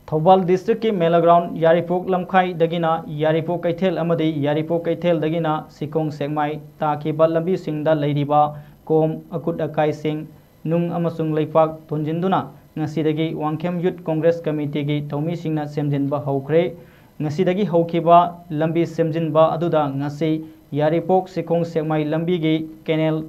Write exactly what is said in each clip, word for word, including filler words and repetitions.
ꯊꯧꯕꯥꯜ ꯗꯤꯁꯇ꯭ꯔꯤꯛꯀꯤ ꯃꯦꯂꯥꯒ꯭ꯔꯥꯎꯟ ꯌꯥꯏꯔꯤꯄꯣꯛ ꯂꯝꯈꯥꯏꯗꯒꯤꯅ ꯌꯥꯏꯔꯤꯄꯣꯛ ꯀꯩꯊꯦꯜ ꯑꯃꯗꯤ ꯌꯥꯏꯔꯤꯄꯣꯛ ꯀꯩꯊꯦꯜꯗꯒꯤꯅ ꯁꯤꯈꯣꯡ ꯁꯦꯛꯃꯥꯏ ꯇꯥꯈꯤꯕ ꯂꯝꯕꯤꯁꯤꯡꯗ ꯂꯩꯔꯤꯕ ꯀꯣꯝ, ꯑꯀꯨꯠ ꯑꯀꯥꯏꯁꯤꯡ, ꯅꯨꯡ ꯑꯃꯁꯨꯡ ꯂꯩꯄꯥꯛ ꯊꯣꯟꯖꯤꯟꯗꯨꯅ ꯉꯁꯤꯗꯒꯤ ꯋꯥꯡꯈꯦꯝ ꯌꯨꯠ ꯀꯣꯡꯒ꯭ꯔꯦꯁ ꯀꯃꯤꯇꯤꯒꯤ ꯊꯧꯃꯤꯁꯤꯡꯅ ꯁꯦꯝꯖꯤꯟꯕ ꯍꯧꯈ꯭ꯔꯦ꯫ ꯉꯁꯤꯗꯒꯤ ꯍꯧꯈꯤꯕ ꯂꯝꯕꯤ ꯁꯦꯝꯖꯤꯟꯕ ꯑꯗꯨꯗ ꯉꯁꯤ ꯌꯥꯏꯔꯤꯄꯣꯛ ꯁꯤꯈꯣꯡ ꯁꯦꯛꯃꯥꯏ ꯂꯝꯕꯤꯒꯤ ꯀꯦꯅꯦꯜ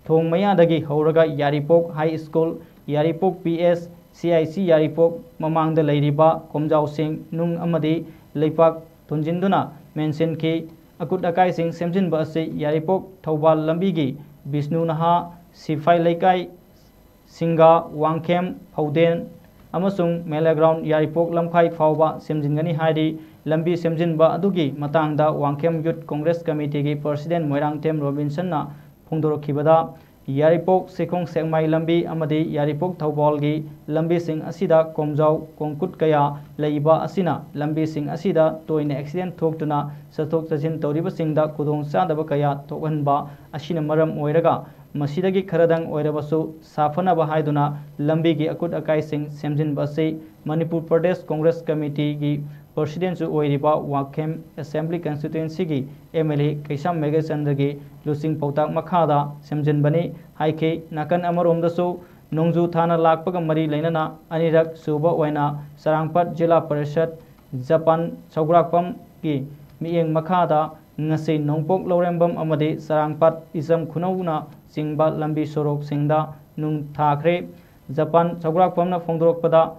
ꯊꯣꯡ ꯃꯌꯥꯗꯒꯤ ꯍꯧꯔꯒ ꯌꯥꯏꯔꯤꯄꯣꯛ high school, Yairipok P S, C I C ꯌꯥꯏꯔꯤꯄꯣꯛ ꯃꯃꯥꯡꯗ ꯂꯩꯔꯤꯕ ꯀꯣꯝꯖꯥꯎꯁꯤꯡ, ꯅꯨꯡ ꯑꯃꯗꯤ ꯂꯩꯄꯥꯛ ꯊꯣꯟꯖꯤꯟꯗꯨꯅ ꯃꯦꯟꯁꯤꯟꯈꯤ꯫ ꯑꯀꯨꯠ ꯑꯀꯥꯏꯁꯤꯡ ꯁꯦꯝꯖꯤꯟꯕ ꯑꯁꯤ ꯌꯥꯏꯔꯤꯄꯣꯛ ꯊꯧꯕꯥꯜ ꯂꯝꯕꯤꯒꯤ ꯕꯤꯁꯅꯨ ꯅꯍꯥ, ꯁꯤꯐꯥꯏ ꯂꯩꯀꯥꯏ, ꯁꯤꯡꯒꯥ, ꯋꯥꯡꯈꯦꯝ, ꯐꯧꯗꯦꯟ ꯑꯃꯁꯨꯡ ꯃꯦꯂꯥꯒ꯭ꯔꯥꯎꯟ ꯌꯥꯏꯔꯤꯄꯣꯛ ꯂꯝꯈꯥꯏ ꯐꯥꯎꯕ ꯁꯦꯝꯖꯤꯟꯒꯅꯤ ꯍꯥꯏꯔꯤ꯫ ꯂꯝꯕꯤ ꯁꯦꯝꯖꯤꯟꯕ ꯑꯗꯨꯒꯤ ꯃꯇꯥꯡꯗ ꯋꯥꯡꯈꯦꯝ ꯌꯨꯠ ꯀꯣꯡꯒ꯭ꯔꯦꯁ ꯀꯃꯤꯇꯤꯒꯤ ꯄ꯭ꯔꯁꯤꯗꯦꯟ ꯃꯣꯏꯔꯥꯡꯊꯦꯝ ꯔꯣꯕꯤꯟꯁꯟꯅ ꯐꯣꯡꯗꯣꯔꯛꯈꯤꯕꯗ, ꯌꯥꯏꯔꯤꯄꯣꯛ ꯁꯤꯈꯣꯡ ꯁꯦꯛꯃꯥꯏ ꯂꯝꯕꯤ ꯑꯃꯗꯤ ꯌꯥꯏꯔꯤꯄꯣꯛ ꯊꯧꯕꯥꯜꯒꯤ ꯂꯝꯕꯤꯁꯤꯡ ꯑꯁꯤꯗ ꯀꯣꯝꯖꯥꯎ ꯀꯣꯡꯀꯨꯠ ꯀꯌꯥ ꯂꯩꯕ ꯑꯁꯤꯅ ꯂꯝꯕꯤꯁꯤꯡ ꯑꯁꯤꯗ ꯇꯣꯏꯅ ꯑꯦꯛꯁꯤꯗꯦꯟ ꯊꯣꯛꯇꯨꯅ ꯆꯠꯊꯣꯛ ꯆꯠꯁꯤꯟ ꯇꯧꯔꯤꯕꯁꯤꯡꯗ ꯈꯨꯗꯣꯡꯆꯥꯗꯕ ꯀꯌꯥ ꯊꯣꯛꯍꯟꯕ ꯑꯁꯤꯅ ꯃꯔꯝ ꯑꯣꯏꯔꯒ, ꯃꯁꯤꯗꯒꯤ ꯈꯔꯗꯪ ꯑꯣꯏꯔꯕꯁꯨ ꯁꯥꯐꯅꯕ ꯍꯥꯏꯗꯨꯅ ꯂꯝꯕꯤꯒꯤ ꯑꯀꯨꯠ ꯑꯀꯥꯏꯁꯤꯡ ꯁꯦꯝꯖꯤꯟꯕ ꯑꯁꯤ ꯃꯅꯤꯄꯨꯔ ꯄ꯭ꯔꯗꯦꯁ ꯀꯣꯡꯒ꯭ꯔꯦꯁ ꯀꯃꯤꯇꯤꯒꯤ ꯄ꯭ꯔꯁꯤꯗꯦꯟꯁꯨ ꯑꯣꯏꯔꯤꯕ ꯋꯥꯈꯦꯝ ꯑꯦꯁꯦꯝꯕ꯭ꯂꯤ ꯀꯟꯁꯇꯤꯇ꯭ꯋꯦꯟꯁꯤꯒꯤ ꯑꯦꯝ ꯑꯦꯜ ꯑꯦ ꯀꯩꯁꯥꯝ ꯃꯦꯘꯆꯟꯗ꯭ꯔꯒꯤ ꯂꯨꯆꯤꯡ ꯄꯥꯎꯇꯥꯛ ꯃꯈꯥꯗ ꯁꯦꯝꯖꯤꯟꯕꯅꯤ ꯍꯥꯏꯈꯤ꯫ ꯅꯥꯀꯟ ꯑꯃꯔꯣꯝꯗꯁꯨ ꯅꯣꯡꯖꯨ ꯊꯥꯅ ꯂꯥꯛꯄꯒ ꯃꯔꯤ ꯂꯩꯅꯅ ꯑꯅꯤꯔꯛ ꯁꯨꯕ ꯑꯣꯏꯅ ꯆꯔꯥꯡꯄꯥꯠ ꯖꯤꯂꯥ ꯄꯔꯤꯁꯠ ꯖꯄꯥꯟ ꯁꯧꯒ꯭ꯔꯥꯛꯄꯝꯒꯤ ꯃꯤꯠꯌꯦꯡ ꯃꯈꯥꯗ ꯉꯁꯤ ꯅꯣꯡꯄꯣꯛ ꯂꯧꯔꯦꯝꯕꯝ ꯑꯃꯗꯤ ꯆꯔꯥꯡꯄꯥꯠ ꯏꯆꯝ ꯈꯨꯅꯧꯅ ꯆꯤꯡꯕ ꯂꯝꯕꯤ ꯁꯣꯔꯣꯛꯁꯤꯡꯗ ꯅꯨꯡ ꯊꯥꯈ꯭ꯔꯦ꯫ ꯖꯄꯥꯟ ꯁꯧꯒ꯭ꯔꯥꯛꯄꯝꯅ ꯐꯣꯡꯗꯣꯔꯛꯄꯗ,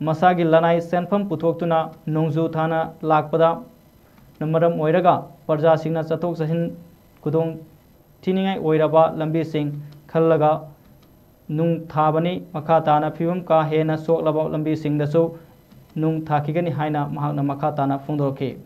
ꯃꯁꯥꯒꯤ ꯂꯅꯥꯏ ꯁꯦꯟꯐꯝ ꯄꯨꯊꯣꯛꯇꯨꯅ ꯅꯣꯡꯖꯨ ꯊꯥꯅ ꯂꯥꯛꯄꯗ ꯃꯔꯝ ꯑꯣꯏꯔꯒ ꯄ꯭ꯔꯖꯥꯁꯤꯡꯅ ꯆꯠꯊꯣꯛ ꯆꯠꯁꯤꯟ ꯈꯨꯗꯣꯡ ꯊꯤꯅꯤꯡꯉꯥꯏ ꯑꯣꯏꯔꯕ ꯂꯝꯕꯤꯁꯤꯡ ꯈꯜꯂꯒ ꯅꯨꯡ ꯊꯥꯕꯅꯤ꯫ ꯃꯈꯥ ꯇꯥꯅ ꯐꯤꯕꯝ ꯀꯥ ꯍꯦꯟꯅ ꯁꯣꯛꯂꯕ ꯂꯝꯕꯤꯁꯤꯡꯗꯁꯨ ꯅꯨꯡ ꯊꯥꯈꯤꯒꯅꯤ ꯍꯥꯏꯅ ꯃꯍꯥꯛꯅ ꯃꯈꯥ ꯇꯥꯅ ꯐꯣꯡꯗꯣꯔꯛꯈꯤ꯫